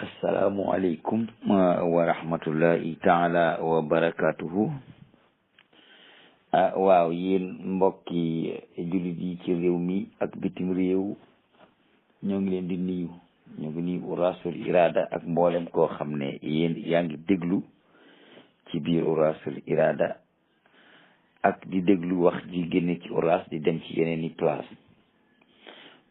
asalaamualeykum wa rahmatullahi taala wa barakatuhu. waaw yéen mbokki jullit yi ci réew mi ak bitim réew ñoo ngi leen di nuyu. ñoo ngi nuyu Uras-ul Irada ak mboolem koo xam ne yéen yaa ngi déglu ci biir Uras-ul Irada ak di déglu wax ji génne ci Uras di dem ci yeneen i place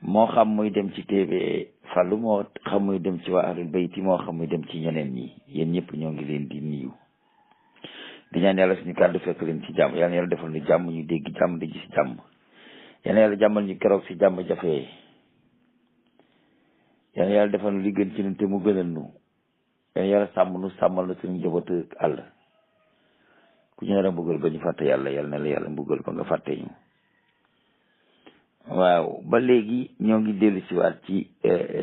moo xam muy dem ci TV Fallou moo xam muy dem ci waa Ahlul Bayti moo xam muy dem ci ñeneen ñi yéen ñëpp ñoo ngi leen di nuyu di ñaan yàlla suñu kàddu fekk leen ci jàmm yàlla na yàlla defal ñu jàmm ñu dégg jàmm di gis jàmm yàlla na yàlla jàmmal ñu keroog si jàmm jafee yàlla na yàlla defal ñu li gën ci ñun te mu gënal ñu yàlla na yàlla sàmm nu sàmmal na suñu njaboot ak àll ku ñu nar a mbugal ba ñu fàtte yàlla yàlla na la yàlla mbugal ba nga fàtte ñu. waaw ba léegi ñoo ngi dellu si waat ci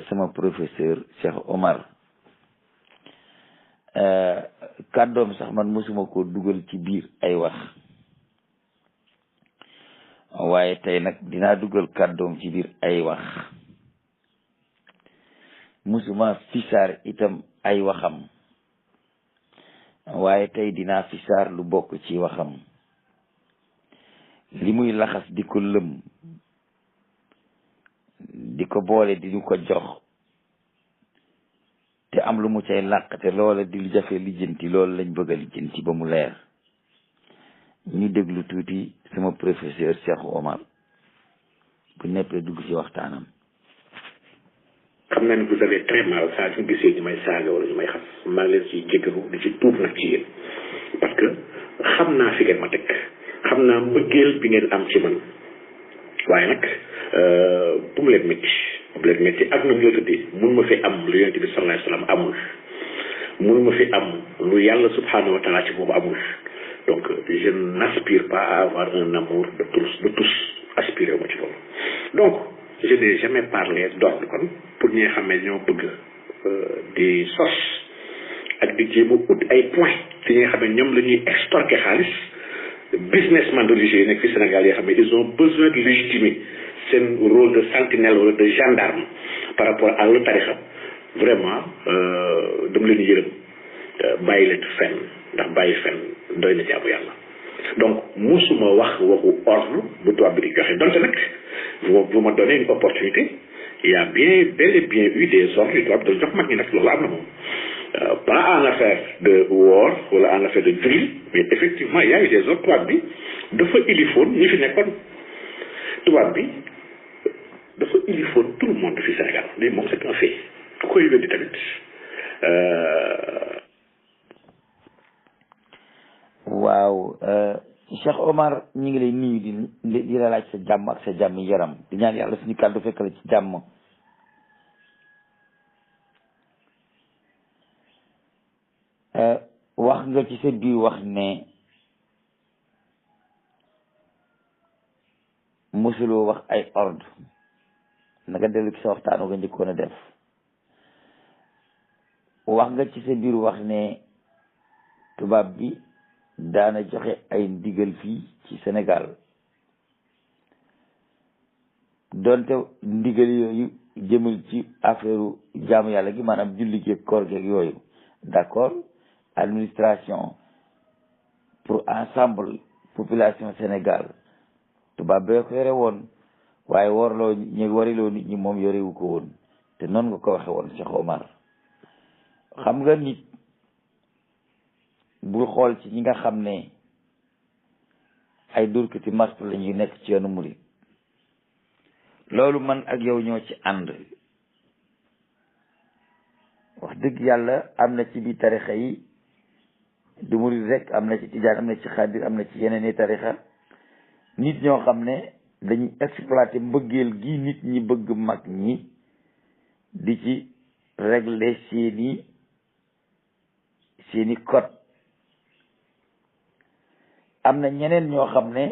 sama professeur Cheikh Omar kàddoom sax man mosuma ko dugal ci biir ay wax waaye tey nag dinaa dugal kàddoom ci biir ay wax mosuma fisaar itam ay waxam waaye tey dinaa fisaar lu bokk ci waxam li muy laxas di ko lëm di ko boole di ñu ko jox te am lu mu cay làq te loola di lu jafe lijjanti loolu lañ bëgg a lijjanti ba mu leer ñu déglu tuuti sama professeur Cheikh Omar bu neppee dugg ci waxtaanam. xam naa ne vous avez très mal saa su gisee ñu may saaga wala ñu may xas maa ngi leen ciy jéggalu di ci tuub nag ci yéen parce que xam naa fi ngeen ma teg xam naa mbëggeel bi ngeen am ci man waaye nag bu mu leen métti ak na mu la tëddee mun ma fi am lu yonent bi sallallahu alayhi wa sallam amul mun ma fi am lu yàlla subhanahu wa taala ci boobu amul donc je n'aspire pas à avoir un amour de tous aspiré ma ci loolu donc je n'ai jamais parlé d'ordre kon pour ñi nga xam ne ñoo bëgg di sos ak di jéem a ut ay point ci ñi nga xam ne ñoom la ñuy extorquer xaalis businessman religieux yi nekk fi Sénégal yoo xam ne ils ont besoin de légitimer seen rôle de sentinelle wala de gendarme par rapport à lu tarixa vraiment dama leen yërëm bàyyi leen fenn ndax bàyyi fenn doy na jaamu yàlla donc musuma wax waxu ordre bu tubaab bi di joxe donte nag vous me donnez une opportunité il y a bel et bien eu des ordres yu tubaab bi doon jox mag ñi nag loolu am na moom pas en affaire de woor wala en affaire de drill mais effectivement il y a eu des ordres tubaab bi dafa ilifoon ñi fi nekkoon tubaab bi dafa ilifoon tout le monde fi Sénégal lii moom c'est un fait ku koy weddi tamit waaw Cheikh Omar ñu ngi lay nuyu di la laaj sa jàmm ak sa jàmm yaram di ñaan yàlla suñu kàddu fekk la ci jàmm wax nga ci sa biir wax ne mosuloo wax ay ordre nanga dellu ci sa waxtaan nga njëkkoon a def wax nga ci sa biir wax ne tubaab bi daana joxe ay ndigal fii ci Sénégal donte ndigal yooyu jëmal ci affaire jaamu yàlla gi maanaam julli gi koor gi yooyu d'accord administration pour ensemble population Sénégal tubaab bee ko yore woon waaye warloo wariloo nit ñi moom yorewu ko woon te noonu nga ko waxe woon Cheikh Omar xam nga nit bul xool ci ñi nga xam ne ay durkati martu la ñuy nekk ci yoonu murid loolu man ak yow ñoo ci ànd wax dëgg yàlla am na ci biir tarixa yi du murid rek am na ci tijaan am na ci xaadir am na ci yeneen i tarixa nit ñoo xam ne dañuy exploiter mbëggeel gi nit ñi bëgg mag ñi di ci régler seeni code am na ñeneen ñoo xam ne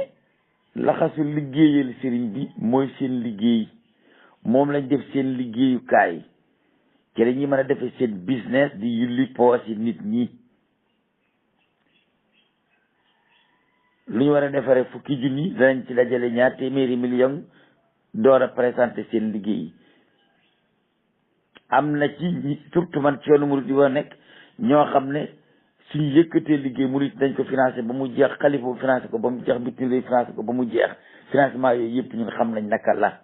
laxasu liggéeyal sëriñ bi mooy seen liggéey moom lañ def seen liggéeyukaay ci la ñuy mën a defee seen business di yulli poos yi nit ñi lu ñu war a defaree fukki junni danañ ci dajale ñaar téeméeri million door a présenter seen liggéey am na ci surtout man ci yoonu murid yi war nekk ñoo xam ne suñu yëkkatee liggéey murid dañ ko financé ba mu jeex xalifa bu financé ko ba mu jeex bitim réew financé ko ba mu jeex financement yooyu yëpp ñun xam nañ naka la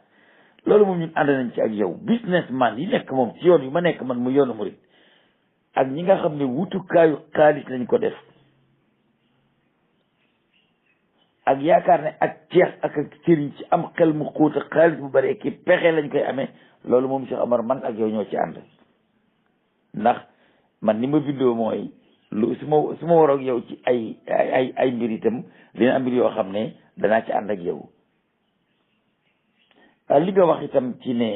loolu moom ñun ànd nañ ci ak yow businessman yi nekk moom ci yoon yu ma nekk man mu yoonu murid ak ñi nga xam ne wutukaayu xaalis lañ ko def ak yaakaar ne ak ceex ak sëriñ ci am xel mu xóot ak xaalis bu bari ki pexe lañ koy amee loolu moom Cheikh Omar man ak yow ñoo ci ànd ndax man ni ma bindoo mooy lu su ma waroog yow ci ay mbir itam dina am mbir yoo xam ne danaa ci ànd ak yow li nga wax itam ci ne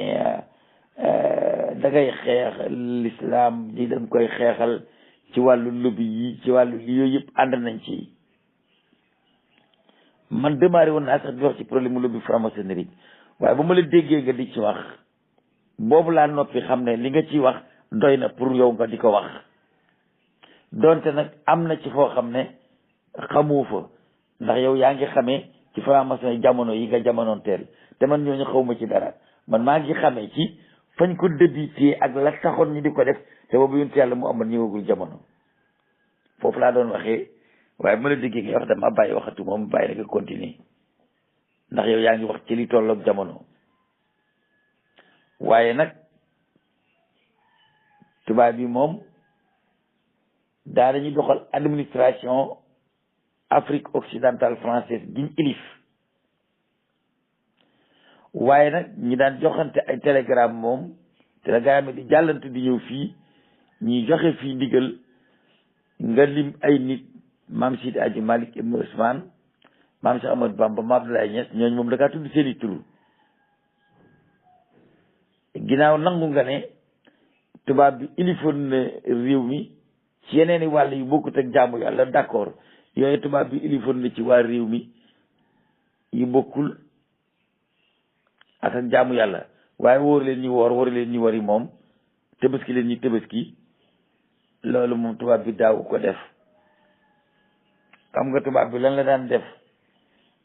da ngay xeex l'islam di da nga koy xeexal ci wàllu lobby yi ci wàllu li yooyu yëpp ànd nañ ci man démarré woon naa sax di wax ci problème mu lobby franc-maçonnerie waaye ba ma la déggee nga di ci wax boobu laa noppi xam ne li nga ciy wax doy na pour yow nga di ko wax donte nag am na ci foo xam ne xamu fa ndax yow yaa ngi xamee ci franc-maçon jamono yi nga jamonoon teel te man ñooñu xawma ci dara man maa ngi xamee ci fañ ko débuté ak la taxoon ñu di ko def te boobu yonent yàlla mu amoon ñëwagul jamono foofu laa doon waxee waaye bu ma la déggee nga wax dama bàyyi waxatu moom bàyyi na nga continuer ndax yow yaa ngi wax ci li tolloog jamono waaye nag tubaab bi moom daa dañuy doxal administration Afrique occidentale française giñ ilif waaye nag ñi daan joxante ay télégramme moom télégramme di jàllante di ñëw fii ñi joxe fii ndigal nga lim ay nit maam Sidi Aji Malick Ibn Ousmane maam Cheikh Ahmadou Bamba maam Abdoulaye Niass ñooñu moom da ngaa tudd seeni tur ginnaaw nangu nga ne tubaab bi ilifoon na réew mi ci yeneen i wàll yu bokkut ak jaamu yàlla d'accord yooyu tubaab bi ilifoon na ci waa réew mi yu bokkul ak jaamu yàlla waaye wóor leen ñu woor wóor leen ñu wari moom tëbaski leen ñu tëbaski loolu moom tubaab bi daaw ko def xam nga tubaab bi lan la daan def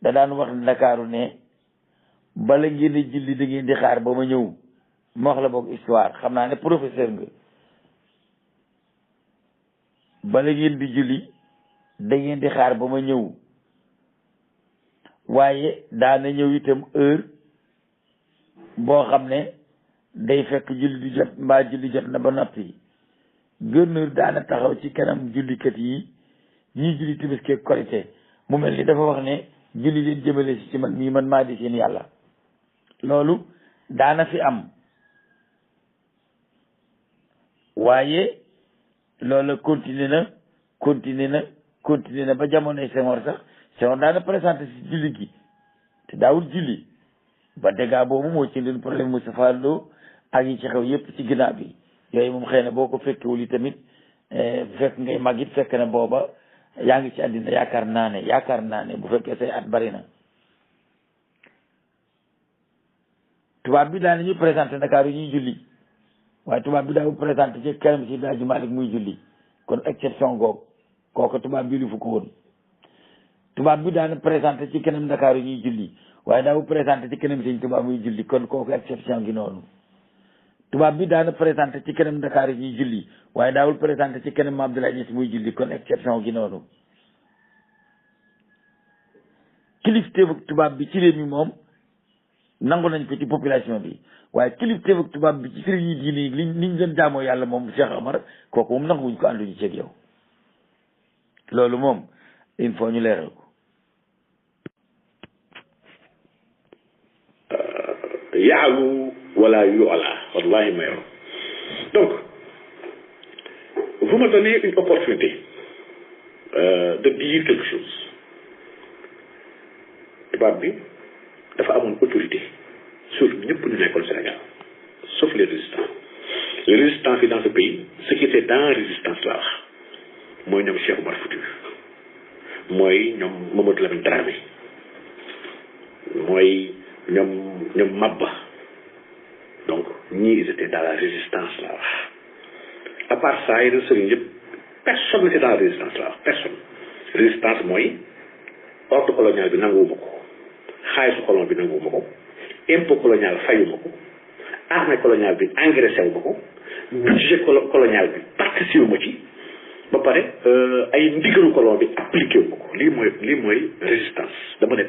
da daan wax Ndakaaru ne bala ngeen di julli da ngeen di xaar ba ma ñëw ma wax la boog histoire xam naa ne professeur nga bala ngeen di julli da ngeen di xaar ba ma ñëw waaye daana ñëw itam heure boo xam ne day fekk julli di jot mbaa julli jot na ba noppi gouverneur daana taxaw ci kanam jullikat yi ñii julli Tabaski ak Korité mu mel ni dafa wax ne julli leen jëmale si ci man mii man maa di seen yàlla loolu daana fi am waaye loolu continuer na ba jamonoy Senghor sax Senghor daana présenté si julli gi te daawul julli ba dégâts boobu moo ci leen problème Moustapha Lo ak yi ci xew yépp ci ginnaaw bi yooyu moom xëy na boo ko fekkewul yi tamit fekk ngay mag it fekk na booba yaa ngi ci àddina yaakaar naa ne bu fekkee say at bari na tubaab bi daan nañu présenté Dakar yu ñuy julli waaye tubaab bi daawu présenté ci kanam si Alaaji Maalik muy julli kon exception googu kooku tubaab bi lu fu ko woon tubaab bi daan présenté ci kanam Dakar yu ñuy julli waaye daawu présenté ci kanam Sëñ Tuubaa muy julli kon kooku exception gi noonu tubaab bi daana présenté ci kanam Dakar yi ñuy julli waaye daawul présenté ci kanam Abdoulaye Niass muy julli kon exception gi noonu kilifteefu tubaab bi ci réew mi moom nangu nañ ko ci population bi waaye kilifteefu tubaab bi ci sëriñ yi diine yi liñ doon jaamoo yàlla moom Cheikh Omar kooku moom nanguwuñ ko ànduñu ceeg yow loolu moom il faut ñu leeral ko yaalu wala yola wallahi mayo donc vous me donnez une opportunité de dire quelque chose tubaab bi dafa amoon autorité sur ñëpp ñu nekkoon Sénégal sauf les résistants fi dans ce pays ce qui était dans résistance la wax mooy ñoom Cheikh Omar Foutiyou mooy ñoom Mamadou Lamine Dramé mooy ñoom Mabba donc ñii ils étaient dans la résistance la wax à part ça yi de sëriñ yëpp personne n'était dans la résistance la wax personne résistance mooy ordre colonial bi nanguwuma ko xaalisu colon bi nanguwuma ko impôt colonial fayuma ko armée coloniale bi engraissé wu ma ko budget colonial bi participé wu ma ci ba pare ay ndigalu colon bi appliqué wu ko lii mooy résistance dama ne.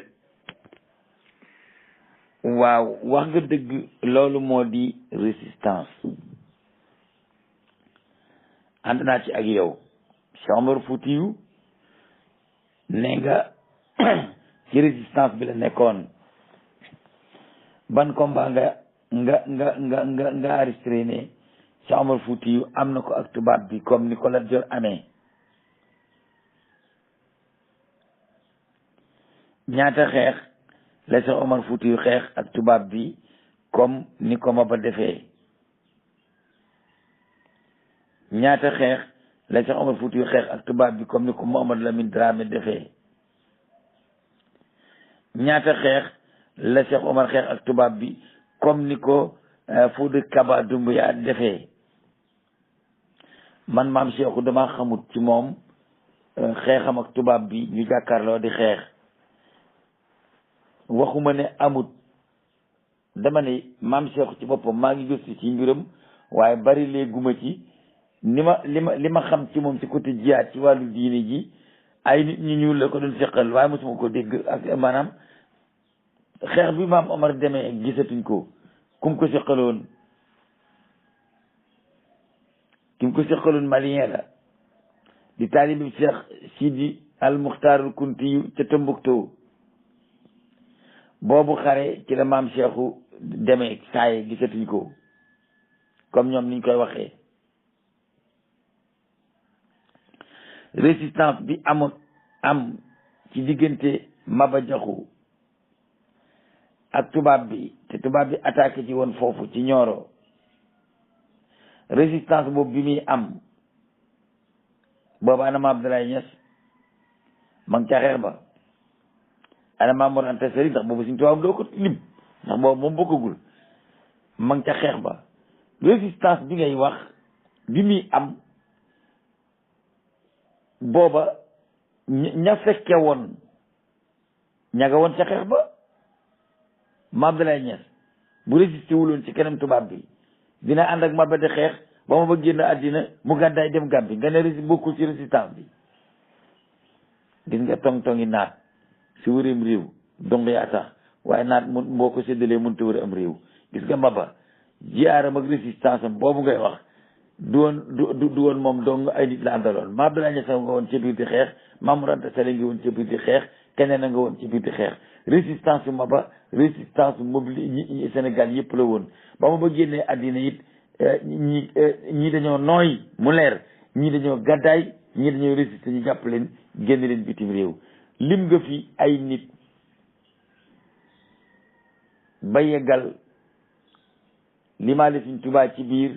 waaw wax nga dëgg loolu moo di résistance ànd naa ci ak yow Cheikh Omar Foutiyou ne nga ci résistance bi la nekkoon ban combat nga arrêté ne Cheikh Omar Foutiyou am na ko ak tubaab bi comme ni ko Lat Joor amee ñaata xeex la Cheikh Omar Foutiyou xeex ak tubaab bi comme ni ko Maba defee ñaata xeex la Cheikh Omar Foutiyou xeex ak tubaab bi comme ni ko Mouhamadou Lamine Dramé defee ñaata xeex la Cheikh Omar xeex ak tubaab bi comme ni ko Fodé Kaba Doumbouya defee man maam Cheikhou dama xamut ci moom xeexam ak tubaab bi ñu jàkkaarloo di xeex waxuma ne amut dama ne maam Cheikhou ci boppam maa ngi gëstu ci mbiram waaye bari léeguma ci li ma xam ci moom ci côté jihaad ci wàllu diine ji ay nit ñu ñuul la ko doon seqal waaye mosuma ko dégg ak maanaam xeex bi maam Omar demee gisatuñ ko kum ko seqaloon malien la di taalibi Cheikh Sidi al Muxtaarul Kunti ca Tombouctou boobu xare ci la maam Cheikhou demee saaye gisatuñ ko comme ñoom niñ koy waxee résistance bi am ci diggante Maba Jaxu ak tubaab bi te tubaab bi attaqué ci woon foofu ci Nioro résistance boobu bi muy am boobu ana Maam Abdoulaye Niass ma ngi ca xeex ba ana Maam Mor Anta Sali ndax boobu suñu tubaab doo ko lim ndax boobu moom bokkagul ma ngi ca xeex ba résistance bi ngay wax bi muy am booba ña fekke woon ña nga woon ca xeex ba Maam Abdoulaye Niass bu résisté wuloon ci kanam tubaab bi dina ànd ak Maba di xeex ba ma ba génn àddina mu gàddaay dem Gàmbi nga ne bokkul ci résistance bi gis nga tong-tongi naat si wëreem réew dong yaa tax waaye naat mun boo ko séddalee mënut a wër am réew gis nga Maba jiyaaram ak résistance am boobu ngay wax du woon moom dong ay nit la àndaloon Maam Abdoulaye Niass nga woon ci biir di xeex Maam Mor Anta Sali nga woon ci biir di xeex keneen a nga woon ci biir di xeex résistance Maba résistance mobili Sénégal yëpp la woon ba ma ba génnee àddina it ñii dañoo nooy mu leer ñii dañoo gàddaay ñii dañoo résister ñu jàpp leen génn leen bitim réew lim nga fi ay nit ba yeggal limaale Sëñ Tuubaa ci biir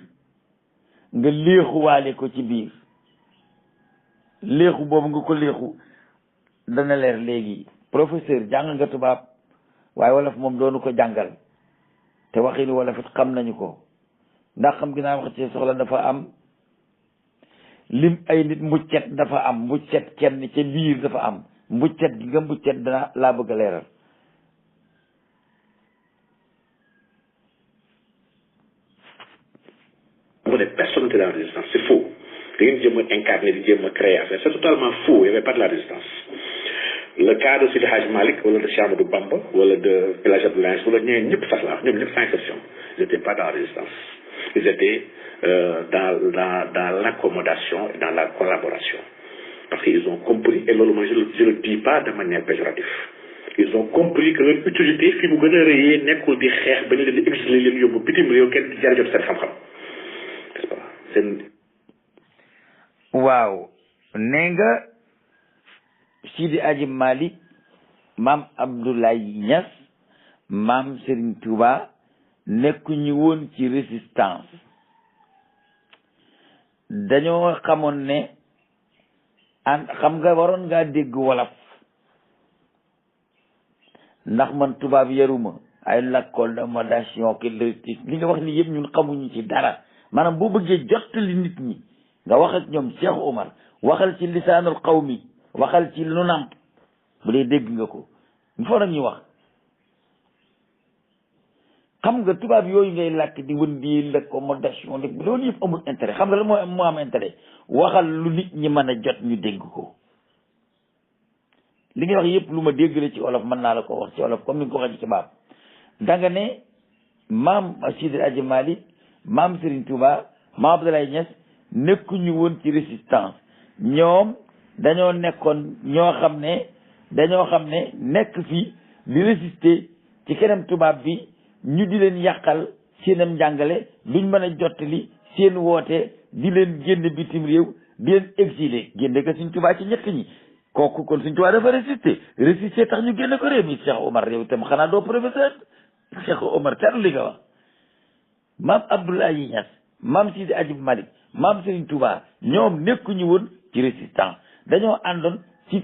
nga léexuwaale ko ci biir léexu boobu nga ko léexu dana leer léegi professeur jàng nga tubaab waaye wolof moom doonu ko jàngal te waxinu wolof it xam nañu ko ndax xam gi naa wax ci soxla dafa am lim ay nit mbuccet dafa am mbuccet kenn ca biir dafa am mbuccet gi nga mbuccet dana laa bëgg a leeral mu ne personne n'était dans la résistance c'est faux da ngeen jéem a incarner di jéem a créer affaire c'est totalement faux il y avait pas de la résistance le cas de Seydi Hadji Malick wala de Cheikh Ahmadou Bamba wala de El Hadji Abdoulaye Niass wala ñeneen ñëpp sax la wax ñoom ñëpp sans exception ils n'étaient pas dans la résistance ils étaient dans l'accommodation et dans la collaboration parce qu'ils ont compris et loolu mooy je le dis pas de manière péjorative ils ont compris que leur utilité fi mu gën a rëyee nekkul di xeex ba ñu leen di exiler leen yóbbu bitim réew kenn di jërëjëf seen xam-xam n'est-ce pas seen waaw nee nga Sidi Hadji Malick Maam Abdoulaye Niass Maam Serigne Touba nekkuñu woon ci résistance dañoo xamoon ne xam nga waroon ngaa dégg wolof ndax man tubaab yaruma ay l'accommodation que li nga wax ni yëpp ñun xamuñu ci dara maanaam boo bëggee jottali nit ñi nga wax ak ñoom Cheikh Omar waxal ci lisaanul qawmi waxal ci lu namp bu dee dégg nga ko il faut nag ñu wax xam nga tubaab yooyu ngay làkk di wëndeel l'accommodation de loolu yëpp amul intérêt xam nga la moo am intérêt waxal lu nit ñi mën a jot ñu dégg ko li ngay wax yëpp lu ma dégg la ci olof mën naa la ko wax ci olof comme ni nga ko waxee ci tubaab da nga ne maam Sidi Aji Malick maam Serigne Touba maam Abdoulaye Niass nekkuñu woon ci résistance ñoom dañoo nekkoon ñoo xam ne nekk fii di résister ci keneen tubaab bi ñu di leen yàqal seenam njàngale duñ mën a jottali seen woote di leen génn bitim réew di leen exiler génne ko Sëriñ Tuubaa ci ñett ñi kooku kon Sëriñ Tuubaa dafa résister tax ñu génne ko réew mi Cheikh Omar réew itam xanaa doo professeur Cheikh Omar tar li nga wax maam Abdoulaye Niass maam Sidi Hadji Malick maam Sëriñ Tuubaa ñoom nekkuñu woon ci résistance dañoo àndoon ci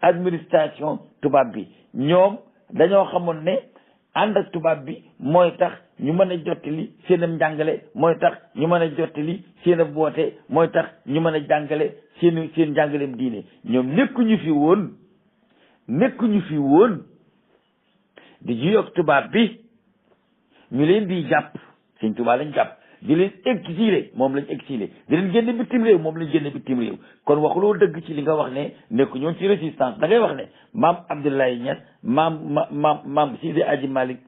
administration tubaab bi ñoom dañoo xamoon ne ànd ak tubaab bi mooy tax ñu mën a jottali seenam njàngale mooy tax ñu mën a jottali seen ab woote mooy tax ñu mën a jàngale seen njàngaleem diine ñoom nekkuñu fi woon di juyoog tubaab bi ñu leen di jàpp Sëñ Tuubaa lañ jàpp di leen exilé moom lañ exilé di leen génne bitim réew moom lañ génne bitim réew kon waxuloo dëgg ci li nga wax ne nekku ñoon ci résistance da ngay wax ne maam Abdoulaye Niass maam Sidi Hadji Malick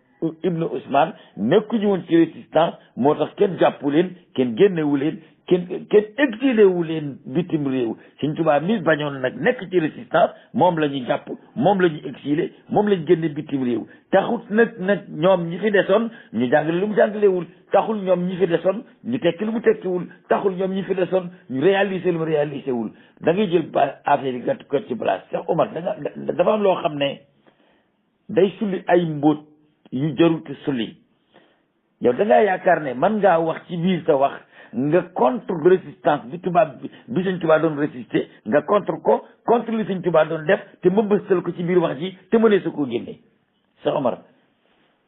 Ibnu Ousmane nekkuñu woon ci résistance moo tax kenn jàppu leen kenn génnewu leen kenn exilé wu leen bitim réew Sëñ Tuubaa mi bañoon nag nekk ci résistance moom la ñu jàpp moom la ñu exilé moom la ñu génne bitim réew taxut nag ñoom ñi fi desoon ñu jàngale lu mu jàngalewul taxul ñoom ñi fi desoon ñu tekki lu mu tekkiwul taxul ñoom ñi fi desoon ñu réaliser lu mu réaliser wul da ngay jël affaire yi gàtt ci place Cheikh Omar dafa am loo xam ne day sulli ay mbóot yu jaruti sulli yow da ngaa yaakaar ne man ngaa wax ci biir sa wax nga contre résistance bi Sëñ Tuubaa doon résister nga contre li Sëñ Tuubaa doon def te mbëmbëstal ko ci biir wax ji te mënee sa koo génne Cheikh Omar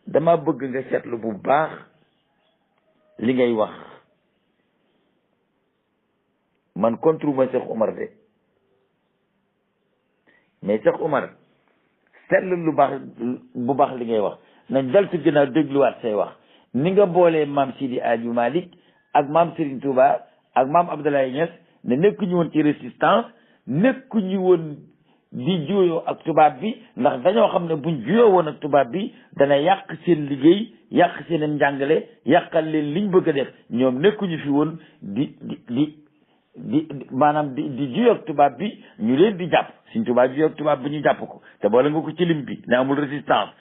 dama bëgg nga seetlu bu baax li ngay wax man contre ma Cheikh Omar de mais Cheikh Omar seetlu bu baax li ngay wax nañ dal ci gën a dégluwaat say wax ni nga boolee maam Sidi Hadji Malick ak maam Serigne Touba ak maam Abdoulaye Niass ne nekkuñu woon ci résistance nekkuñu woon di juyoo ak tubaab bi ndax dañoo xam ne buñ juyoo woon ak tubaab bi dana yàq seen liggéey yàq seen njàngale yàqal leen liñ bëgg a def ñoom nekkuñu fi woon di maanaam di juyoo ak tubaab bi ñu leen di jàpp Serigne Touba juyoo ak tubaab bi ñu jàpp ko te boole nga ko ci lim bi ne amul résistance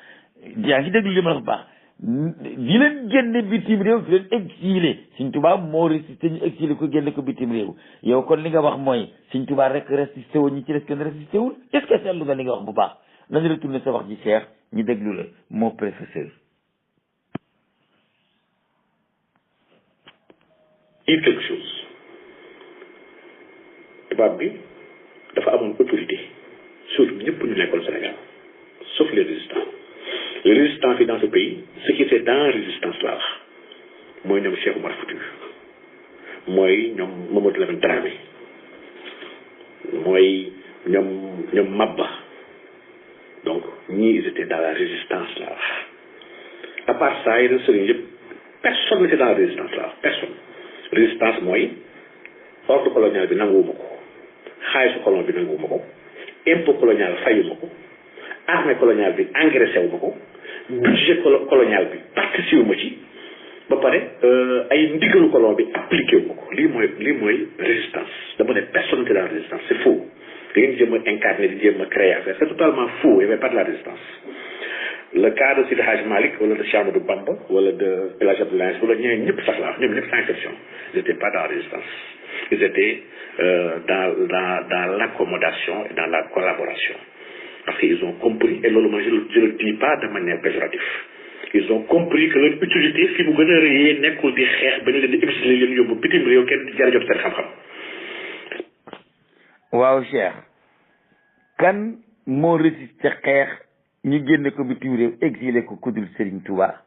yaa ngi déglu li ma la wax baax di leen génne bitim réew di leen exilé Sëñ Tuubaa moo résisté ñu exilé ko génne ko bitim réew yow kon li nga wax mooy Sëñ Tuubaa rek résisté woon ñi ci des kenn résisté wul est-ce que seetlu nga li nga wax bu baax nañu retourné sa wax ji Cheikh ñu déglu la moo professeur. quelque chose tubaab bi dafa amoon autorité sur ñëpp ñu nekkoon Sénégal sauf les résistants. Les résistants dans ce pays, ce qui était dans la résistance là, moi, je suis Cheikh Omar Foutiyou, moi, je suis Mamadou Lamine Dramé, moi, je suis Mabba. Donc, ils étaient dans la résistance là. À part ça, personne n'était dans la résistance là. Personne. Résistance, moi, ordre colonial, je n'ai pas de colon, je n'ai pas impôt colonial, je n'ai pas armée coloniale bi engraissé wu ma ko budget colonial bi participé wu ma ci ba pare ay ndigalu colon bi appliqué wu ma ko lii mooy résistance dama ne personne n'était dans la résistance c'est faux da ngeen jéem a incarner di jéem a créer affaire c'est totalement faux il n'y avait pas de la résistance le cas de Sidi Hadji Malick wala de Cheikh Ahmadou Bamba wala de El Hadji Abdoulaye wala ñeneen ñëpp sax la ñoom ñëpp sans exception ils n'étaient pas dans la résistance ils étaient dans l'accommodation et dans la collaboration. Parce qu'ils ont compris, et loolu je ne le dis pas de manière péjorative, ils ont compris que leur utilité fi mu gën a rëyee nekkul di xeex ba ñu leen di exilé leen yóbbu bitim réew kenn di jërëjëf seen xam-xam. waaw Cheikh kan moo résisté xeex ñu génne ko bitim réew exilé ko kudul Serigne Touba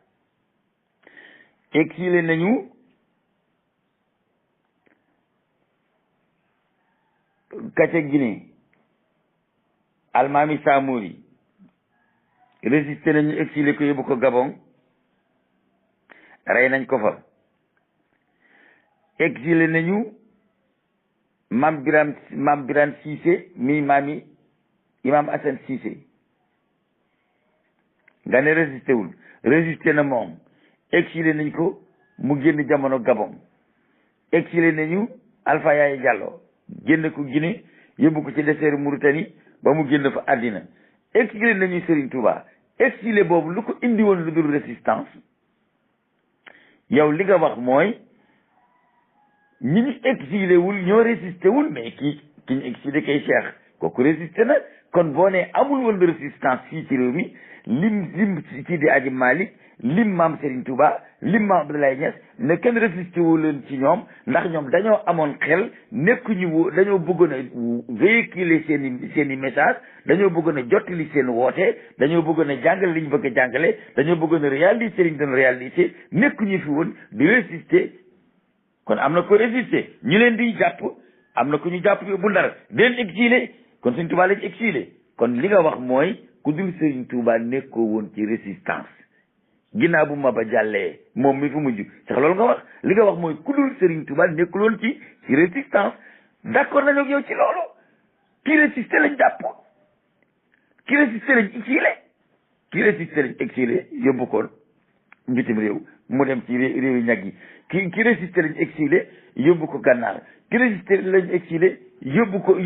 exilé nañu Kaca Guinée Almaami Samori résisté nañu exilé ko yóbbu ko Gabon rey nañ ko fa. exilé nañu Mame Birane Cissé mi maami Imam Assane Cissé nga ne résisté na moom. exilé nañ ko mu génn jamono Gabon. exilé nañu Alpha Yaya Diallo génn ko Guinée yóbbu ko ci désert Mauritanie ba mu génn fa àddina. exilé nañu Serigne Touba. exilé boobu lu ko indi woon lu dul résistance. yow li nga wax mooy ñi ñu exilé wul ñoo résisté wul mais ki ñu exilé kay Cheikh kooku résisté na. kon boo nee amul woon résistance fii ci réew mi lim Sidi Aji Malick lim maam Serigne Touba lim maam Abdoulaye Niass ne kenn résisté wu leen ci ñoom ndax ñoom dañoo amoon xel nekkuñu dañoo bëggoon a véhiculer seen i message dañoo bëggoon a jottali seen woote dañoo bëggoon a jàngale li ñu bëgg a jàngale dañoo bëggoon a réaliser li ñu doon réaliser nekkuñu fi woon di résister. kon am na ko résister ñu leen di jàpp am na ku ñu jàpp bu Ndar den exilé kon Serigne Touba lañ exilé. kon li nga wax mooy ku dul Serigne Touba nekkoo woon ci résistance ginnaaw bu Maba jàllee moom mi fu mujj sax loolu nga wax li nga wax mooy ku dul Serigne Touba nekkul woon ci résistance. d'accord nañu ak yow ci loolu. ki résisté lañ jàpp ki résisté lañ exilé yóbbu ko bitim réew mu dem ci réew yi ñag yi ki résisté lañ exilé yóbbu ko Gànnaar ki résisté lañ exilé yóbbu ko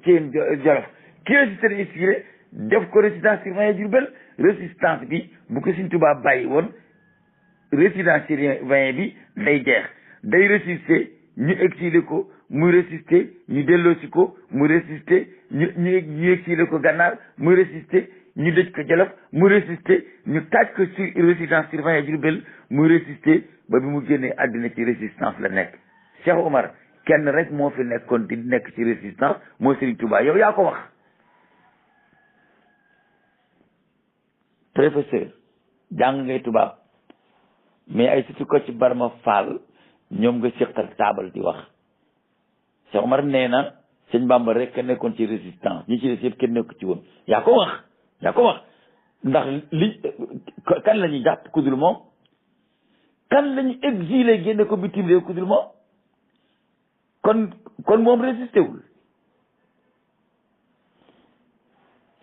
Thiène Jolof ki résisté lañ exilé def ko résidence surveillée Diourbel. résistance bi bu ko Sëriñ Tuubaa bàyyi woon résidence surveillée bi day jeex day résister ñu exilé ko muy résister ñu delloosi ko muy résister ñu exilé ko Gànnaar muy résister ñu dëj ko Jolof muy résister ñu taaj ko sur résidence surveillée Diourbel muy résister ba bi mu génnee àddina ci résistance la nekk. Cheikh Omar kenn rek moo fi nekkoon di nekk ci résistance mooy Serigne Touba yow yaa ko wax. professeur jàng ngay tubaab mais ay surtout ko ci Barma Fall ñoom nga séqal taabal di wax. Cheikh Omar nee na sëñ Bamba rek a nekkoon ci résistance ñi ci des yëpp kenn nekk ci woon yaa ko wax ndax kan la ñuy jàpp ku dul moom kan la ñu exilé génne ko bitim réew ku dul moom kon moom résisté wul.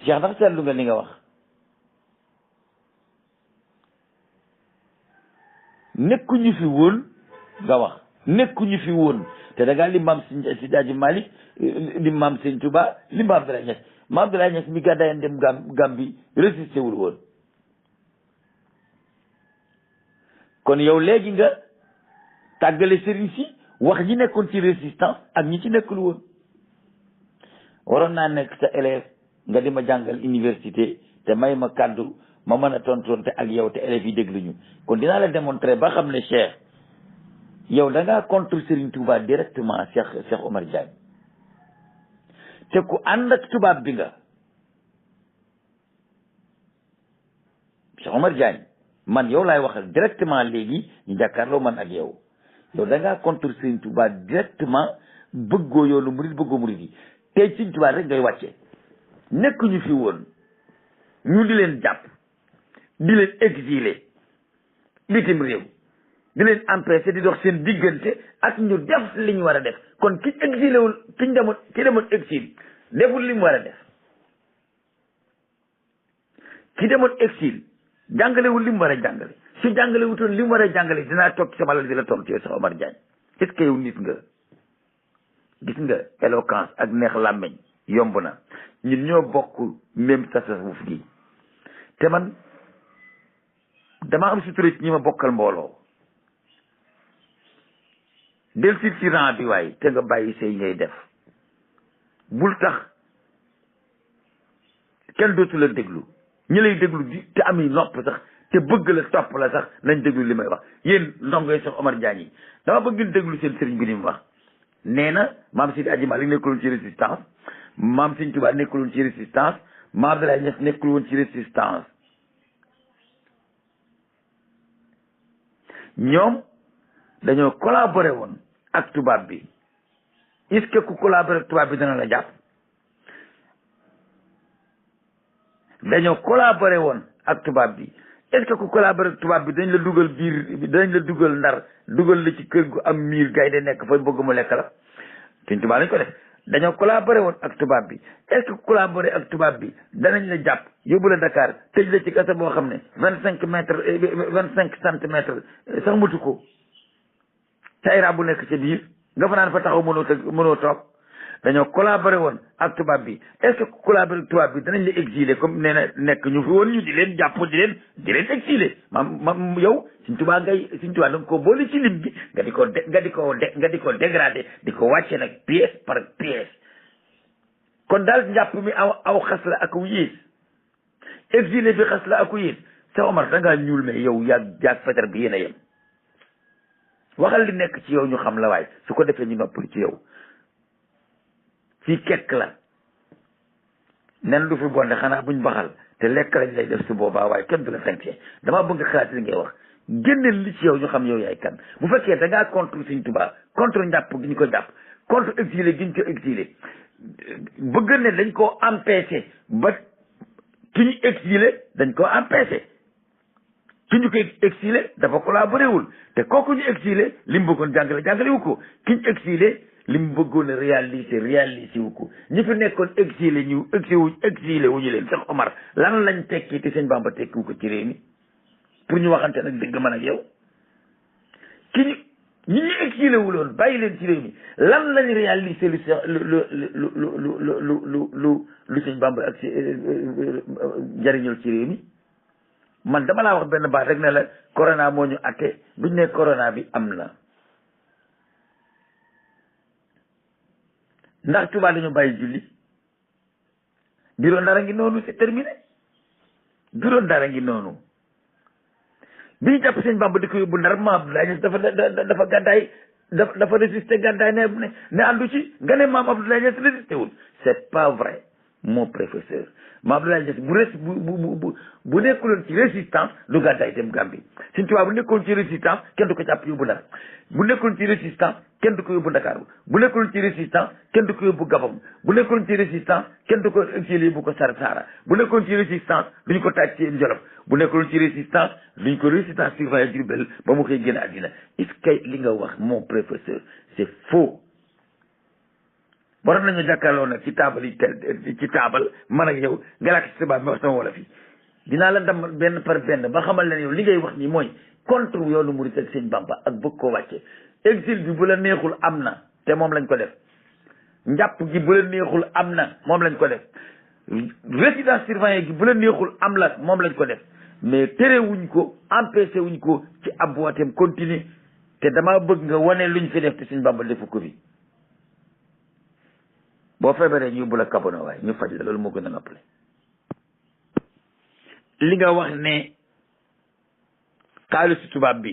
Cheikh ndax seetlu nga li nga wax nekkuñu fi woon nga wax nekkuñu fi woon te da ngaa lim maam Seydi Hadji Malick lim maam Serigne Touba lim maam Abdoulaye Niass maam Abdoulaye Niass mi gàddaay dem Gambie résisté wul woon. kon yow léegi nga tàggale sëriñ si wax ñi nekkoon ci résistance ak ñi ci nekkul woon. waroon naa nekk sa élève nga di ma jàngal université te may ma kàddu ma mën a tontonte ak yow te élèves yi dégluñu kon dinaa la démontrer ba xam ne Cheikh yow da ngaa contre Serigne Touba directement Cheikh Omar Diagne te ku ànd ak tubaab bi nga. Cheikh Omar Diagne man yow laay waxal directement léegi ñu jàkkaarloo man ak yow da ngaa contre Serigne Touba directement bëggoo yoonu murid bëggoo murid yi tey Serigne Touba rek ngay wàcce nekkuñu fi woon ñu di leen jàpp di leen exilé bitim réew di leen empêché di dox seen diggante ak ñu def li ñu war a def kon ki exilé wul ki demoon exil deful li mu war a def ki demoon exil jàngalewul li mu war a jàngale su jàngale wutoon li mu war a jàngale dinaa toog ci sama lal di la tontu yow sax Omar Diagne est-ce que yow nit nga gis nga éloquence ak neex làmmeñ yomb na ñun ñoo bokk même tasawuf gi te man dama am sutura ci ñi ma bokkal mbooloo del ci rang bi waay te nga bàyyi say ngay def bul tax kenn dootu la déglu ñi lay déglu di te ami nopp sax te bëgg la topp la sax nañ déglu li may wax yéen ndongoy sax Omar Diagne yi dama bëgg ngeen déglu seen sëriñ bi ni mu wax nee na maam Seydi Hadji Malick nekkuloon ci résistance maam Serigne Touba nekkuloon ci résistance maam Abdoulaye Niass nekkul woon ci résistance ñoom dañoo collaboré woon ak tubaab bi est-ce que ku collaboré ak tubaab bi dana la jàpp dañoo collaboré woon ak tubaab bi est-ce que ku collaboré ak tubaab bi dañ la dugal biir dañ la dugal ndar dugal la ci kër gu am miir gaynde nekk fa bëgg mu lekk la Sëñ Tuubaa lañ ko def dañoo collaboré woon ak tubaab bi est-ce que collaboré ak tubaab bi danañ la jàpp yóbbu la Dakar tëj la ci kasa boo xam ne 25 centimètres sax mutu ko tayra bu nekk ca biir nga fa naan fa taxaw mënoo toog dañoo collaboré woon ak tubaab bi est-ce que collaboré ak tubaab bi danañ la exiler comme nee na nekk ñu fi woon ñu di leen jàpp di leen exiler maam yow Sëñ Tuubaa da nga ko boole ci lim bi nga di ko dégradé di ko wàcce nag pièce par pièce kon daal njàpp mi aw xas la ak wu yées exilé bi xas la ak wu yées sa Omar da ngaa ñuul mais yow yaag fetar bi yéen a yem waxal li nekk ci yow ñu xam la waay su ko defee ñu noppali ci yow fii kekk la nen du fi bonde xanaa buñ baxal te lekk lañ lay def su boobaa waaye kenn du la sanctionné damaa bëgg xalaat li ngay wax génneel li ci yow ñu xam yow yaay kan bu fekkee da ngaa contre Sëñ Tuubaa contre njàpp gi ñu ko jàpp contre exilé gi ñu ko exilé bëgg ne dañ koo empêché ba ki ñu exilé dañ koo empêché ki ñu koy exilé dafa collaboré wul te kooku ñu exilé li mu bëggoon jàngale wu ko ki ñu exilé li mu bëggoon a réalisé wu ko ñi fi nekkoon exilé wu ñu leen Cheikh Omar lan lañ tekki te Sëñ Bamba tekki wu ko ci réew mi pour ñu waxante nag dëgg man ak yow ñi ñu exilé wuloon bàyyi leen ci réew mi lan lañ réalisé lu Sëñ Bamba ak jariñul ci réew mi man dama laa wax benn baat rek ne la corona moo ñu atte buñ ne corona bi am na ndax Tuubaa dañu bàyyi julli bureau Ndar a ngi noonu c'est terminé bureau Ndar a ngi noonu bi ñu jàpp Sëñ Bamba di ko yóbbu Ndar maam Abdoulaye Niass dafa gàddaay dafa résister gàddaay ne àndu ci nga ne maam Abdoulaye Niass résisté wul c'est pas vrai mon professeur maam Abdoulaye Niass bu nekkuloon ci résistance du gàddaay dem Gambie Sëñ Tuubaa bu nekkoon ci résistance kenn du ko jàpp yóbbu Ndar bu nekkoon ci résistance kenn du ko yóbbu Ndakaaru bu nekkoon ci résistance kenn du ko yóbbu Gabon bu nekkoon ci résistance kenn du ko exilé yóbbu ko Sarsara bu nekkoon ci résistance duñ ko taaj ci Jolof bu nekkoon ci résistance duñ ko résistance surveillé Diourbel ba mu koy génn àddina est-ce que li nga wax mon professeur c'est faux waroon nañu jàkkaarloo nag ci taabal man ak yow nga laaj ci tubaab mi wax sama wolof yi dinaa la dem benn par benn ba xamal leen yow li ngay wax nii mooy contre yoonu murit ak Sëñ Bamba ak bëgg koo wàcce exil bi bu la neexul am na te moom lañ ko def njàpp gi bu la neexul am na moom lañ ko def résidence surveillée gi bu la neexul am la moom lañ ko def mais tere wuñ ko empêché wuñ ko ci ab wooteem continue te dama bëgg nga wane luñ fi def te Sëñ Bamba defu ko fi boo feebaree ñu yóbbu la kabono waaye ñu faj la loolu moo gën a noppale li nga wax ne xaalisu tubaab bi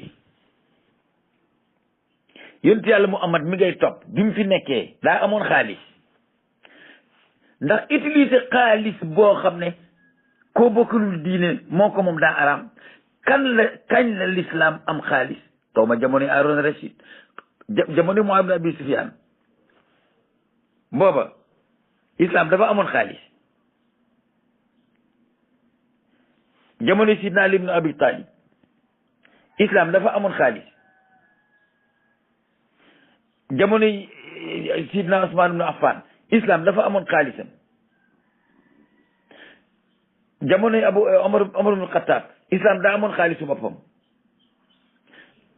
yonent yàlla Muhammad mi ngay topp bi mu fi nekkee daa amoon xaalis ndax utiliser xaalis boo xam ne koo bokkalul diine moo ko moom daa araam kañ la l'islam am xaalis taw ma jamono Haroun Rachid jamono Muawiya ibn Abi Sufyan booba islam dafa amoon xaalis jamono Sidna Ali ibn Abi Talib islam dafa amoon xaalis jamono Sidna Usman ibn Affan islam dafa amoon xaalisam jamono Omar ibn Khattab islam daa amoon xaalisu boppam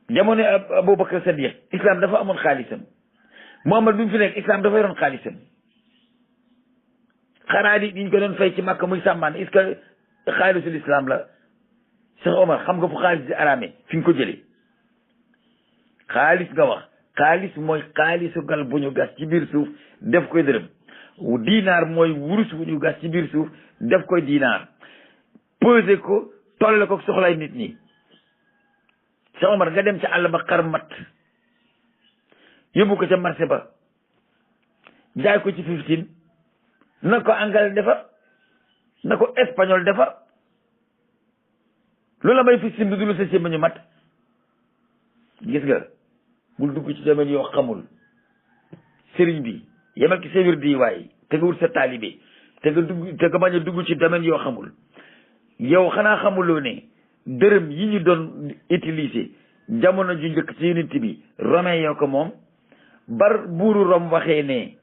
jamono Abubakar Sadiq islam dafa amoon xaalisam Muhammad bi mu fi nekk islam dafa yoroon xaalisam xanaa di ñu ko doon fay ci Makka muy sàmmaan est-ce que xaalisul islam la Cheikh Omar xam nga fu xaalis di araame fi nga ko jëlee xaalis nga wax xaalis mooy xaalisu gal bu ñu gas ci biir suuf def koy dërëm diinaar mooy wurus bu ñu gas ci biir suuf def koy diinaar pesé ko tollale ko soxlay nit ñi Cheikh Omar nga dem ca àll ba xar mat yóbbu ko ca marché ba jaay ko ci 15 na ko anglais defar na ko espagnol defar loolu la may fi simbi du lu sa sémbañu mat gis nga bul dugg ci domaine yoo xamul sëriñ bi yemal ki séwér di waaye te nga wut sa taalibe te nga bañ a dugg ci domaine yoo xamul yow xanaa xamuloo ne dërëm yi ñu doon utiliser jamono ju njëkk ci yonent bi romain yoo ko moom bar buuru Rome waxee ne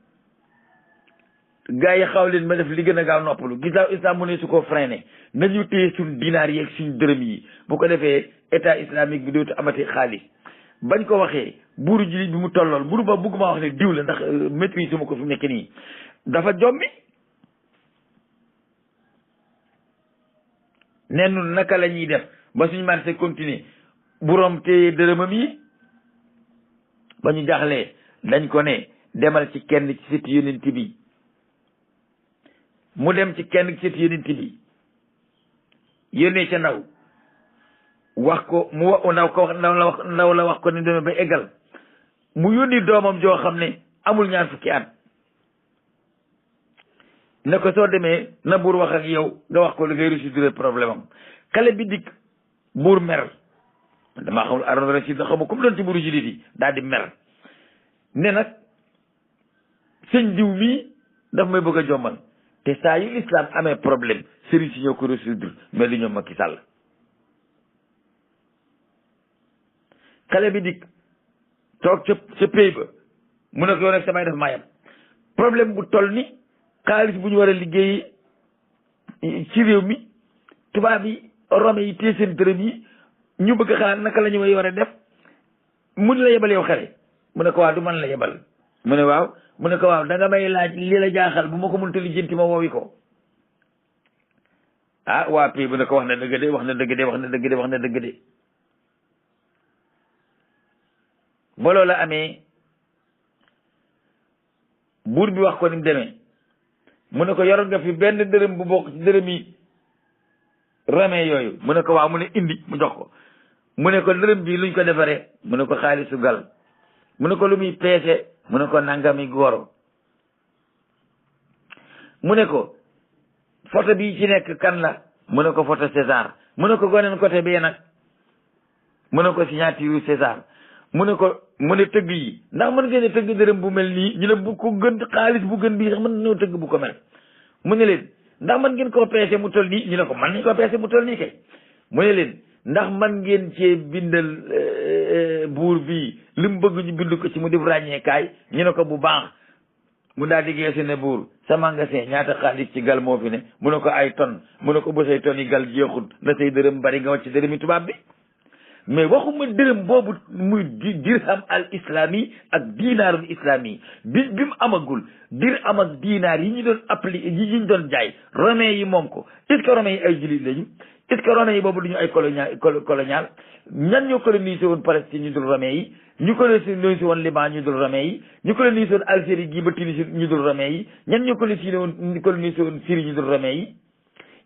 gaa yi xaw leen ma def li gën a gaaw noppalu gisaaw islam mu ne su ko freiné nañu téye suñ dinaar yi ak suñ dërëm yi bu ko defee état islamique bi dootu amati xaalis bañ ko waxee buuru jullit bi mu tollool buuru ba bëgguma wax ne diw la ndax maîtrise ma ko fi mu nekk nii dafa jommi nennu naka la ñuy def ba suñ marché continuer bu Rome téye dërëmam yi ba ñu jaaxlee dañ ko ne demal ci kenn ci sëti yonent bi mu dem ci kenn ci sëti yonent bi yónnee ca ndaw wax ko mu wa ndaw ko ndaw la wax ko ne demee ba eggal mu yónni doomam joo xam ne amul ñaar fukki at ne ko soo demee na buur wax ak yow nga wax ko li ngay résoudre problème am xale bi dikk buur mer damaa xamul Haroun Rachid la xamul comme doon ci buuru jullit yi daal di mer ne nag sëñ diw mii daf may bëgg a jommal te saa yu islam amee problème sëriñ si ñoo ko résoudre mais li ñoom Macky Sall xale bi dikk toog ca pays ba mu ne ko yow nag samay def maayam problème bu toll ni xaalis bu ñu war a liggéey ci réew mi tubaab yi Rome yi téye seen dërëm yi ñu bëgg xalaat naka la ñu war a def mu ne la yebal yow xale mu ne ko waaw du man la yebal mu ne waaw mu ne ko waaw da nga may laaj li la jaaxal bu ma ko mënta lijjanti ma woowi ko ah waa pays bu ne ko wax na dëgg de wax na dëgg de wax na dëgg de wax na dëgg de ba loola amee buur bi wax ko ni mu demee mu ne ko yoroon nga fi benn dërëm bu bokk ci dërëm yi ramee yooyu mu ne ko waaw mu ne indi mu jox ko mu ne ko dërëm bi luñ ko defaree mu ne ko xaalisu gal mu ne ko lu muy peese mu ne ko nangami goro mu ne ko photo bi ci nekk kan la mu ne ko photo César mu ne ko goneen côté bee nag mu ne ko signature César mu ne tëgg yi ndax mën ngeen tëgg dërëm bu mel nii ñu ne bu ko gën xaalis bu gën bii sax mën nañoo tëgg bu ko mel mu ne leen ndax man ngeen koo peese mu toll nii ñu ne ko man nañ koo peese mu toll nii kay mu ne leen ndax man ngeen cee bindal buur bi li mu bëgg ñu bind ko ci mu def ràññeekaay ñu ne ko bu baax mu daal di geesu ne buur sa magasin ñaata xaalis ci gal moo fi ne mu ne ko ay tonnes mu ne ko ba say tonnes yi gal jeexul na say dërëm bari nga wàcc dërëmi tubaab bi mais waxuma dërëm boobu muy dirham al islami ak diinaarul islami bi mu amagul dirham ak diinaar yi ñu doon appliqué yi ñu doon jaay romain yi moom ko est-ce que romain yi ay jullit lañu est-ce que romain yi boobu duñu ay colonial ñan ñoo colonisé woon Palestine ñu dul romain yi ñu colonisé woon Liban ñu dul romain yi ñu colonisé woon Algérie gi ba Tunisie ñu dul romain yi ñan ñoo colonisé woon Syrie ñu dul romain yi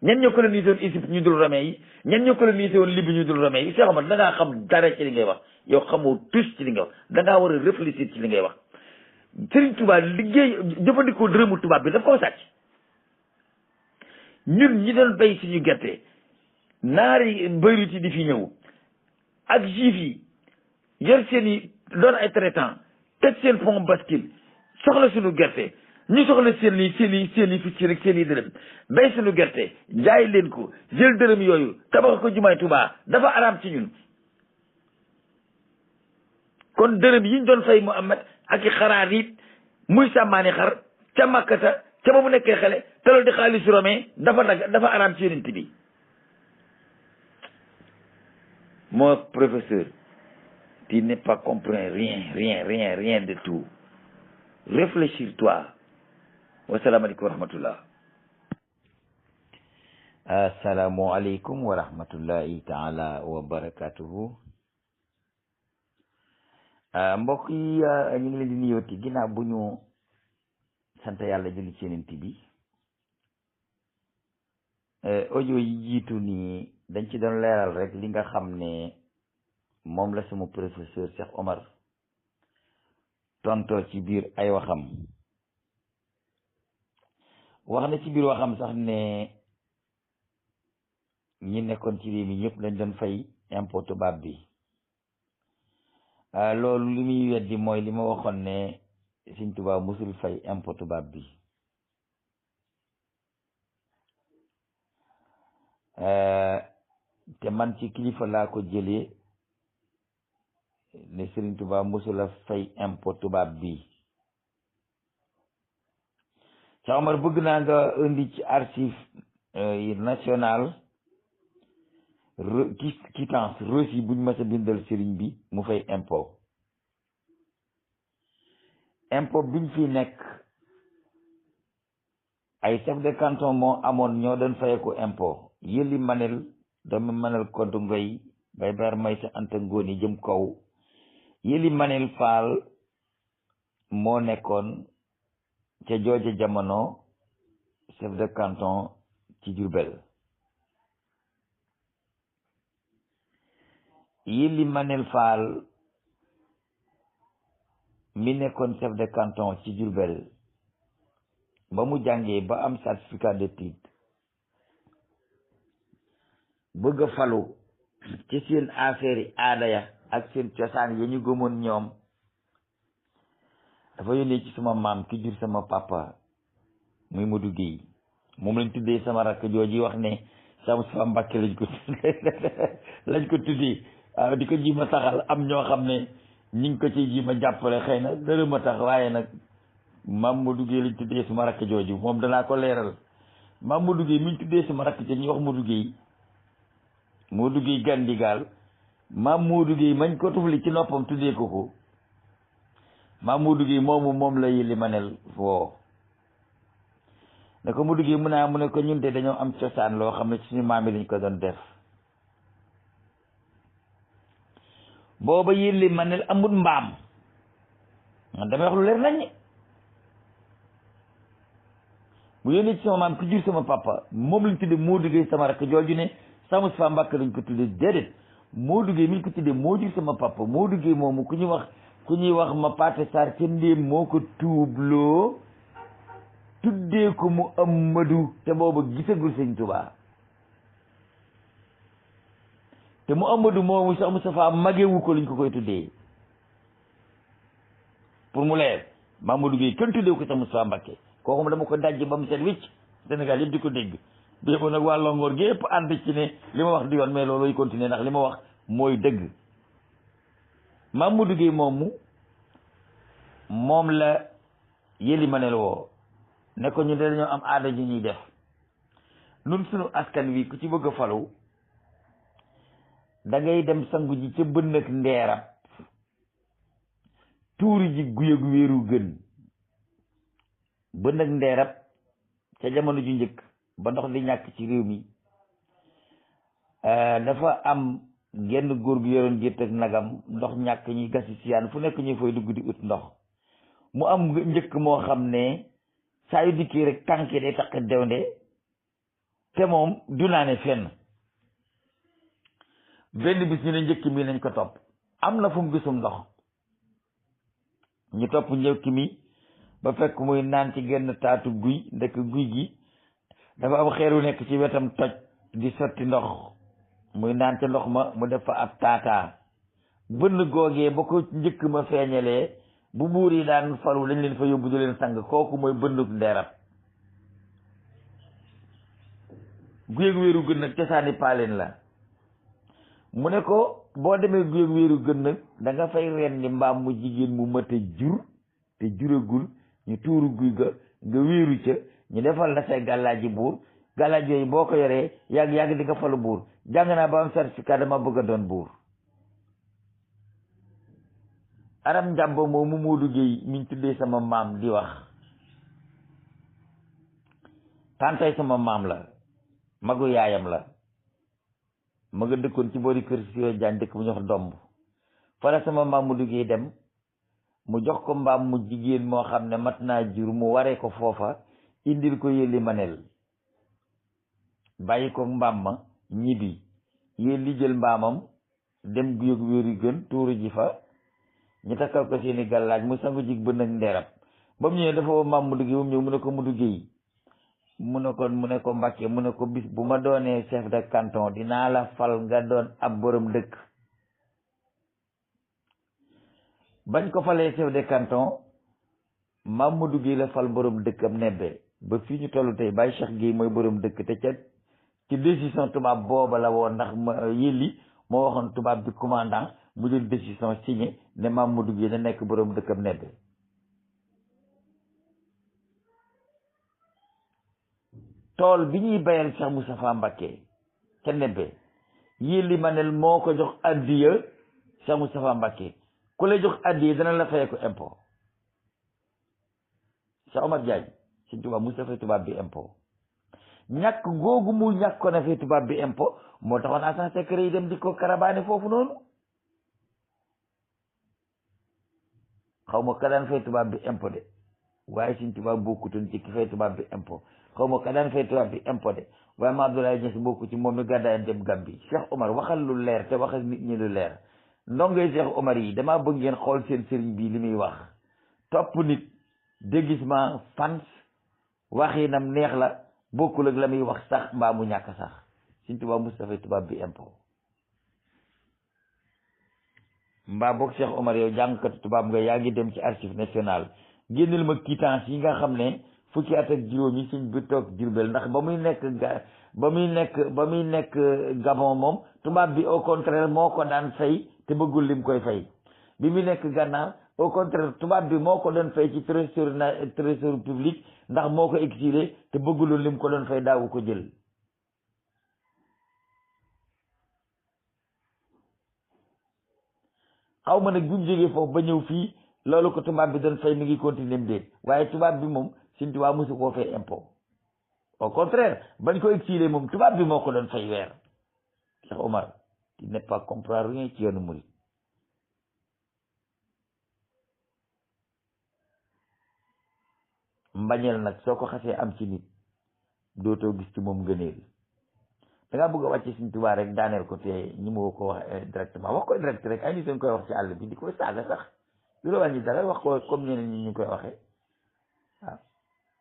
ñan ñoo colonisé woon Égypte ñu dul romain yi ñan ñoo colonisé woon Libye ñu dul romain yi Cheikh Omar da ngaa xam dara ci li ngay wax yow xamoo tus ci li ngay wax da ngaa war a réfléchir ci li ngay wax Serigne Touba liggéey jëfandikoo dërëmu tubaab bi daf koo sàcc ñun ñi doon béy suñu gerte naari Beyrouth yi di fi ñëw ak juif yi yor seen i doon ay traitant teg seen pont bascule soxla suñu gerte ñu soxla seen i ficci rek seen i dërëm bay suñu gerte jaay leen ko jël dërëm yooyu tabax ko jumaay Tuubaa dafa araam ci ñun kon dërëm yi ñu doon fay Muhammad ak i xaraar it muy sàmmaani xar ca Makkata ca ba mu nekkee xale te loolu di xaalisu romain dafa araam ci yonent bi mon professeur tu n'es pas compris rien de tout réfléchis-toi wasalaamaaleykum wa rahmatullah asalaamualeykum wa rahmatullahi taala wa barakatuhu mbokk yi ñu ngi leen di nuyooti ginnaaw bu ñu sant yàlla julli ci yonent bi audio yi jiitu nii dañ ci doon leeral rek li nga xam ne moom la sama professeur Cheikh Omar tontoo ci biir ay waxam wax na ci biir waxam sax ne ñi nekkoon ci réew mi ñëpp dañ doon fay impôt tubaab bi loolu li muy weddi mooy li ma waxoon ne Sëñ Tuubaa musul fay impôt tubaab bi te man ci kilifa laa ko jëlee ne Serigne Touba mosula fay impôt tubaab bi Cheikh Omar bëgg naa nga indi ci archive national quittance reçu buñ mas a bindal Serigne bi mu fay impôt biñ fi nekk ay chef de canton moo amoon ñoo doon fayeku impôt yëli manel doomi manel kontu ngoy bay bar may sa anta ngóoni jëm kaw yëli manel faal moo nekkoon ca jooja jamono chef de canton ci Diourbel yëli manel faal mi nekkoon chef de canton ci Diourbel ba mu jàngee ba am certificat d'études bëgg a falu ci seen affaire yi aada ya ak seen cosaan ya ñu gëmoon ñoom dafa yónnee ci sama maam ki jur sama papa muy Modou Guèye moom lañ tuddee sama rakk jooji wax ne sama Mbàkke lañ ko tuddee waaw di ko ji ma saxal am ñoo xam ne ñi ngi ko ci ji ma jàppale xëy na dërëm ma tax waaye nag maam Modou Guèye lañ tuddee sama rakk jooju moom danaa ko leeral maam Modou Guèye mi ñu tuddee sama rakk ci ñuy wax Modou Guèye Gandigaal maam Modou Guèye mañ ko tufli ci noppam tuddee ko maam Modou Guèye moom la yëli manel foo ne ko Modou Guèye mu ne ko ñun de dañoo am cosaan loo xam ne ci suñu maam yi lañ ko doon def booba yëli manel amul mbaam man damay wax lu leer nañ bu yónnee ci sama maam ki jur sama papa moom lañ tuddee Modou Guèye sama rakk jooju ne sama fa Mbàkke lañ ko tuddee déedéet Modou Guèye mi ñu ko tuddee moo jur sama papa Modou Guèye moomu ku ñuy wax ma Paate Sarr ca ndéem moo ko tuubloo tuddee ko mu Amadou te booba gisagul Sëñ Tuubaa te mu Amadou moomu sax Moustapha magewu ko liñ ko koy tuddee pour mu leer Mamadou Guèye kenn tuddee ko sax Moustapha Mbàkke kooku dama ko dajj ba mu set wicc Sénégal yëpp di ko dégg béebo nag waa Longoor gi yëpp ànd ci ne li ma wax di yoon mais looluy continuer ndax li ma wax mooy dëgg Mamadou Guèye moom la yëli manel woo ne ko ñu de dañoo am aada ji ñuy def nun suñu askan wi ku ci bëgg a falu da ngay dem sangu ji ca bënn ak ndeerab tuuri ji guyëg wéeru gën bënn ak ndeerab ca jamono ju njëkk ba ndox di ñàkk ci réew mi dafa am genn góor gu yoroon gétt ak nagam ndox ñàkk ñuy gasi siyaan fu nekk ñu fay dugg di ut ndox mu am njëkk moo xam ne saa yu dikkee rek tànke day taq dewnde te moom du naa ne fenn benn bis ñu ne njëkk mi nañ ko topp am na fu mu gisum ndox ñu topp njëkk mi ba fekk muy naan ci genn taatu guy ndekk guy gi dafa am xeeru nekk ci wetam toj di sotti ndox muy naan ca ndox ma mu def fa ab taataa bënn googee ba ko njëkk ma feeñalee bu buur yi daan falu dañ leen fa yóbbu du leen sang kooku mooy bënnuk ndeerab guyeg wéeru gën nag cosaani paaleen la mu ne ko boo demee guyeg wéeru gën nag da nga fay rendi mbaam mu jigéen mu mat a jur te juragul ñu tuuru guy ga nga wéeru ca ñu defal la say gàllaaji buur gàllaaj yooyu boo ko yoree yàgg di nga falu buur jàng naa ba am certificat dama bëgg a doon buur aram njàmbo moomu Modou Guèye mi ñu tuddee sama maam di wax tàntay sama maam la magu yaayam la ma nga dëkkoon ci boori kër si yoo jaan dëkk bu ñu wax domb fa la sama maam Modou Guèye dem mu jox ko mbaam mu jigéen moo xam ne mat naa jur mu waree ko foofa indil ko yëli manel bàyyi ko mbaam ma ñibbi yëli jël mbaamam dem guyëg wéeru gën tuuru ji fa ñu takkal ko seeni gàllaaj mu sangu jig bën ak ndeerab ba mu ñëwee dafa woo maam Modou Guèye ba mu ñëw mu ne ko Modou Guèye mu ne ko Mbàkke mu ne ko bis bu ma doonee chef de canton dinaa la fal nga doon ab borom dëkk bañ ko falee chef de canton maam Modou Guèye la fal borom dëkk am nebbe ba fii ñu toll tey Baye Cheikh Guèye mooy borom dëkk te ca ci décision tubaab booba la woon ndax yëlli moo waxoon tubaab bi commandant mu jël décision signé ne Mamadou Gueye na nekk borom dëkkam Nebbe. tool bi ñuy bayal Cheikh Moustapha Mbacké ca Nebbe yëlli manel moo ko jox addiya Cheikh Moustapha Mbacké ku lay jox addiya dana la fayee ko impôt. Cheikh Omar Diagne si tubaab Moustapha tubaab bi impôt ñàkk googu mu ñàkkoon a fay tubaab bi impôt moo taxoon agent secret yi dem di ko karabaane foofu noonu. xaw ma ka daan fay tubaab bi impôt de waaye suñ tubaab bokkutoon ci ki fay tubaab bi impôt xaw ma ka daan fay tubaab bi impôt de waaye ma Abdoulaye Niass bokku ci moom mi gàddaay dem Gambie. Cheikh Omar waxal lu leer te waxal nit ñi lu leer ndongoy Cheikh Omar yi damaa bëgg ngeen xool seen sëriñ bii li muy wax topp nit déguisement fans waxinam neex la bokkul ak la muy wax sax mbaa mu ñàkk sax suñ tubaab Moustapha tubaab bi impôt mbaa boog Cheikh Omar yow jàngkatu tubaab nga yaa ngi dem ci archive nationale génneel ma quittance yi nga xam ne fukki at ak juróom yi suñ bi toog Jurbel ndax ba muy nekk Gabon moom tubaab bi au contraire moo ko daan fay te bëggul lim koy fay bi muy nekk Gànnaar au contraire tubaab bi moo ko doon fay ci trésor public ndax moo ko exilé te bëgguloon lim ko doon fay daawu ko jël. xaw ma nag bi mu jógee foofu ba ñëw fii loolu ko tubaab bi doon fay mi ngi continuer mu déet waaye tubaab bi moom suñ tubaab mosu koo fay impôt au contraire bañ ko exilé moom tubaab bi moo ko doon fay weer. Cheikh Omar tu n'es pas comprendre rien ci yoonu murid. mbañeel nag soo ko xasee am ci nit dootoo gis ci moom ngëneel da ngaa bëgg a wàcce suñ tubaab rek daaneel ko te ñi ma ko wax directement wax ko direct rek ay nit dañ koy wax ci àll bi di koy saaga sax lu la wàññi dara wax ko comme ñeneen ñi ñu koy waxee waaw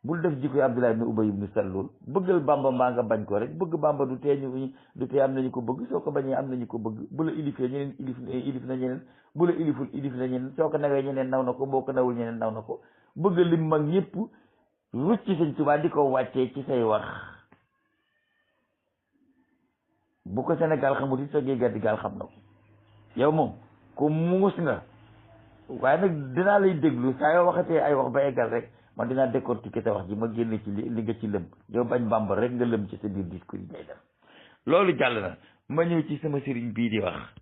bul def jikkoy Abdullah ibn Ubay ibn Salul bëggal Bamba mbaa nga bañ ko rek bëgg Bamba du tee am nañu ko bëgg soo ko bañee am nañu ko bëgg bu la ilifee ñeneen ilif na ñeneen bu la iliful ilif na ñeneen soo ko nawee ñeneen naw na ko boo ko nawul ñeneen naw na ko bëgg lim mag ñëpp rucc ci Sëñ Tuubaa di ko wàccee ci say wax bu ko Sénégal xamul it soo gee gàddi gaal xam na ko yow moom ku muus nga waaye nag dinaa lay déglu saa yoo waxatee ay wax ba eggal rek man dinaa décortiquer sa wax ji ma génne ci li nga ci lëm yow bañ Bàmba rek nga lëm ci sa biir discours yi ngay def loolu jàll na ma ñëw ci sama sëriñ bii di wax